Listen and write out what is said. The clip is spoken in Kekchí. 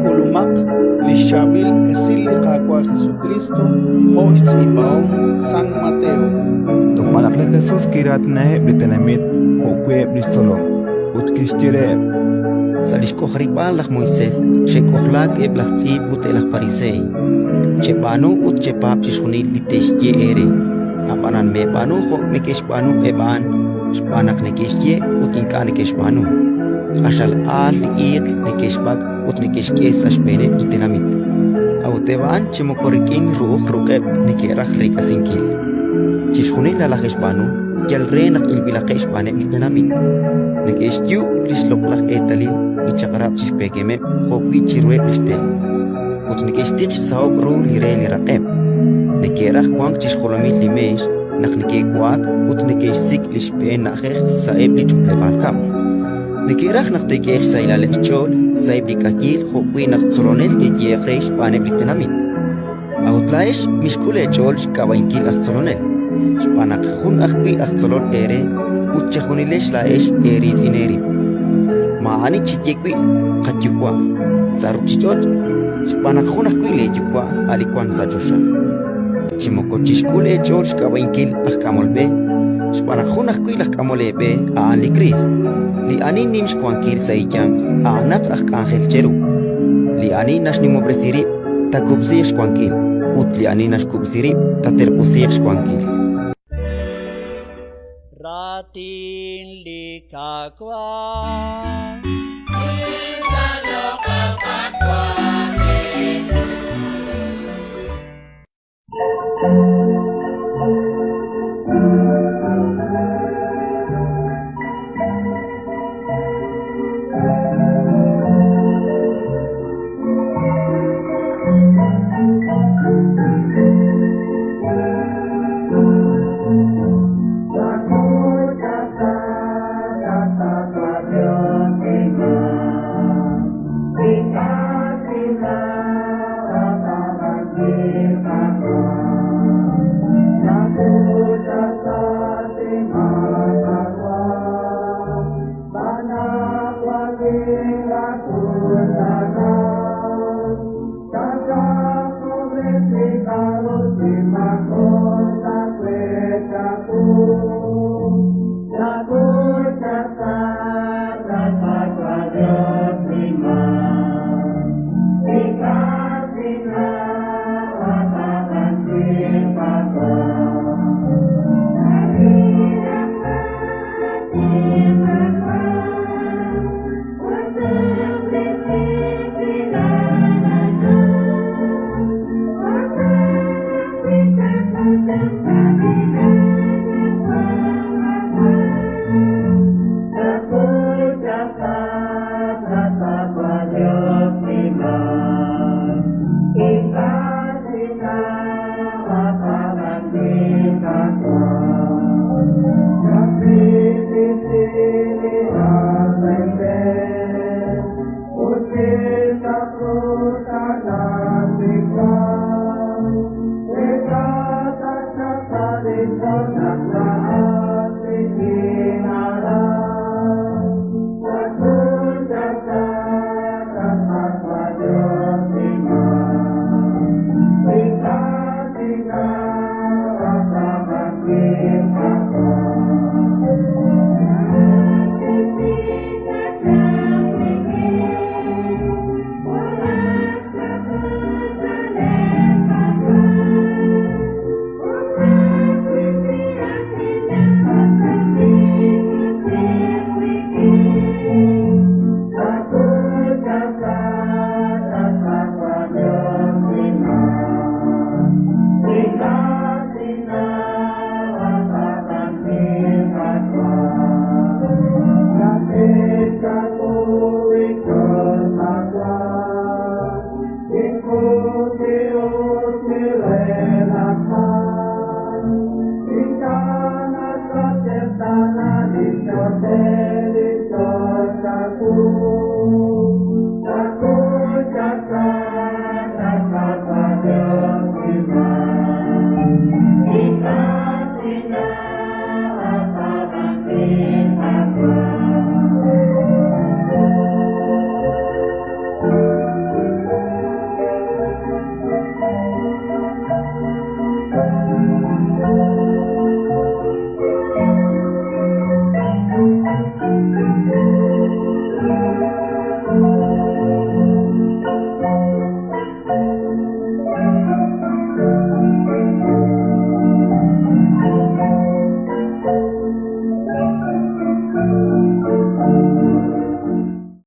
K'ulumaq li xChaab'il Esil li Qaawa' Jesukriist jo' xtz'iib'ahom San Mateo. Toja' naq li Jesus kiraatinaheb' li tenamit jo'wi' eb' li xtzolom, ut kixye reheb': Sa' li xk'ojarib'aal laj Moisés xe'k'ojlaak eb' laj tz'iib' ut eb' laj Pariseey. Cheb'aanu ut chepaab' chixjunil li te'xye eere, ab'anan meeb'aanu jo' neke'xb'aanu eb' a'an, xb'aan naq neke'xye ut ink'a' neke'xb'aanu. Q'axal aal li iiq neke'xb'ak' ut neke'xk'e sa' xb'eeneb' li tenamit, a'ut eb' a'an chi moko rik'in ru'uj ruq'eb' neke'raj reek'asinkil. Chixjunil nalaje'xb'aanu yal re naq ilb'ilaqeb' xb'aaneb' li tenamit. Neke'xyu' li xloq'laj eetalil li Chaq'rab' chi xpeekemeb' jo'wi' chiruheb' li xtel, ut neke'xtiq xsahob' ru li re li raq'eb'. Neke'raj wank chi xjolomil li meex naq neke'wa'ak ut neke'xsik' li xb'een na'ajej sa'eb' li ch'utleb'aal kab'l. Neke'raj naq te'k'ehe'q xsahilaleb' xch'ool sa'eb' li k'ayiil jo'wi' naq tzolonel te'yehe'q re xb'aaneb' li tenamit. A'ut laa'ex mixk'ul eech'ool xk'ab'a'inkil aj tzolonel, xb'aan naq jun ajwi' aj tzolol eere ut chejunilex laa'ex eeriitz'in eerib'. Maa'ani cheye wi' "Qayuwa'" sa' ruuchich'och', xb'aan naq jun ajwi' leeYuwa' a' li wank sa' choxa. Chi moko chixk'ul eech'ool xk'ab'a'inkil aj k'amol b'e, xb'aan naq jun ajwi' laj k'amol eeb'e a'an li Kriist. Li ani nim xwankil sa' eeyanq a'anaq aj k'anjel cheru. Li ani naxnimob'resi rib' taakub'siiq xwankil, ut li ani naxkub'si rib' taaterq'usiiq xwankil. Raatin li Qaawa'.